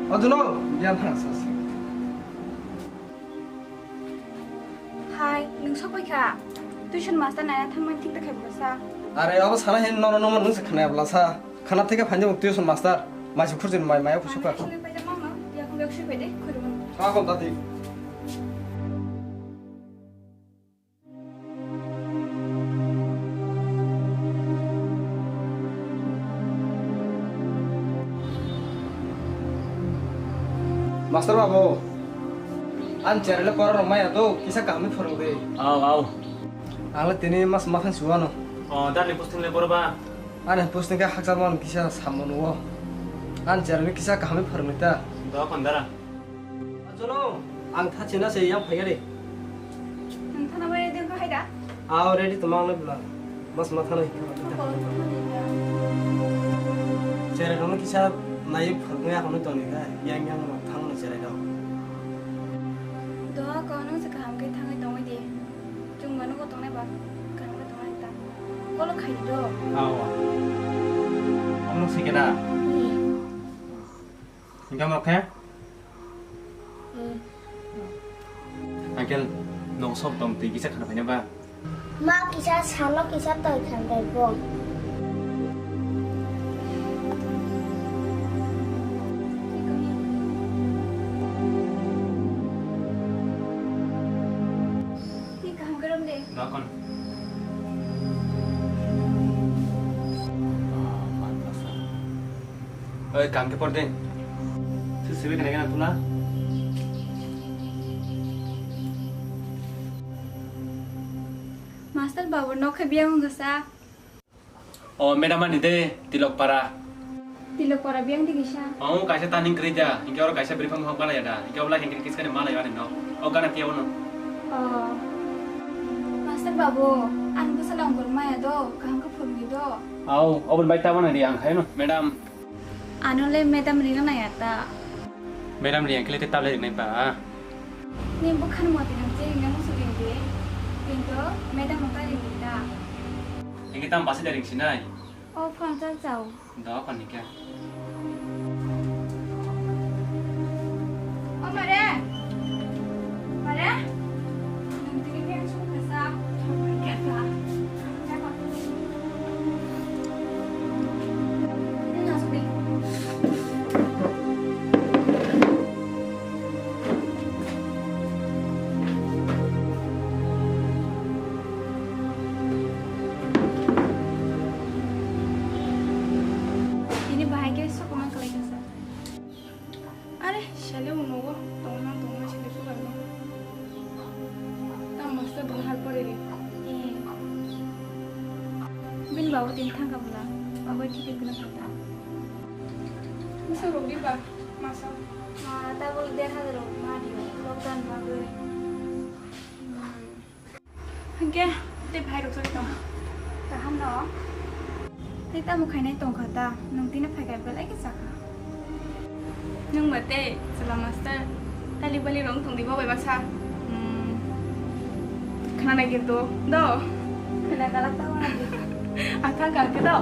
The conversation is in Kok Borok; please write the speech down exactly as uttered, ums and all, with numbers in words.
Ajono, biyan ha, sa, sa. Hai, nwng sokoi kha? Tuition master naina thangmani thik ta khai bwsa. Are, abo sana hin nono nomo nwng se khana bwla sa. Khana thik khe phainjak tuition master. Mai se khurjin mai, mai khurjin Mane kha. Sui paijak mano, yakung yak sui paide, khurjin. Sa kon tati. Master babu, ani cherai le pora rok maya do, kisa kaham phwrwng de. Aw, aw. Ang le tini mas mathang suwano. O, darni posting le boro ba? Ani posting khe hakchar man kisa samano o. Ani cherai le kisa kaham phwrwng ta. Do kon dara. Ajono, ang tha china se yang phai gari. Nwng thana bai ready wngkha hai da? Aw, ready tongma ang le bwla. Mas ma thana hikha. Cherai rokno kisa nai phwrwngwi akhorno toni kha, yang yang rok thangno cherai rok. Do, ko nwng se kaham khe thangwi tongwi di. Chwng bo nugo tongnai ba, kaham khe tongnai ta. Kolo khai di do. Aw. Omo se kena. Hmm. Hingke omo khe? Hmm. Uncle, nwng sob tong twi kisa khana phaina ba? Ma kisa salo kisa toi khan bai bo. Twi kaham gorom de. Dakon. Ah, man rasa. Oi, kam khe por de. Su sibe kene kene tula. Master babu nok khe biyang wngkha sa. O, madam ani de, Tilok para. Tilok para biyang de kisa. O, kaisa taning kwrwi da. Hinkhe oro kaisa bwrwi phang hok bana ya da. Hinkhe obla hinkhe kiskani malai ani no. O gana tiya ono. O. Master babu, ani bwsa langkor maya do, kaham khe phwrwngdi do. Au, oboni bai tabana ri ang khaino. Madam. Ano le madam rina naya ta. Madam ri ang kile te table rinai ba. Ni bwkhan mati nang che ringa musu ringdi. Kintu madam no ta ringdi ta. Engke tam basi da ring sinai. O phone chal chao. Do kon ni kya. O mare. Mare. Nung tini kya sung kasa. Kasa. Ini bahai ke sok man kalai kasa. Are, sale uno go, tongna tongna sale sugar no. Tam master bahar pore re. Eh. Bin babu tin thangka bula, babu thik kena thangka. Masa rogi ba, masa. Ma, ta bol der hajar ma dio, lockdown bagwi. Hmm. Hwnkhe tei bhai rok sori tong. Kaham no? Tei tamo khainai tongkha ta, nwng tini phaikha belai khe chakha. Nwng ba tei chwla master tali bali rok tong di bo bai baksa. Hmm. Khna nai kintu do. Khna galak ta wani. Athang kang khe do.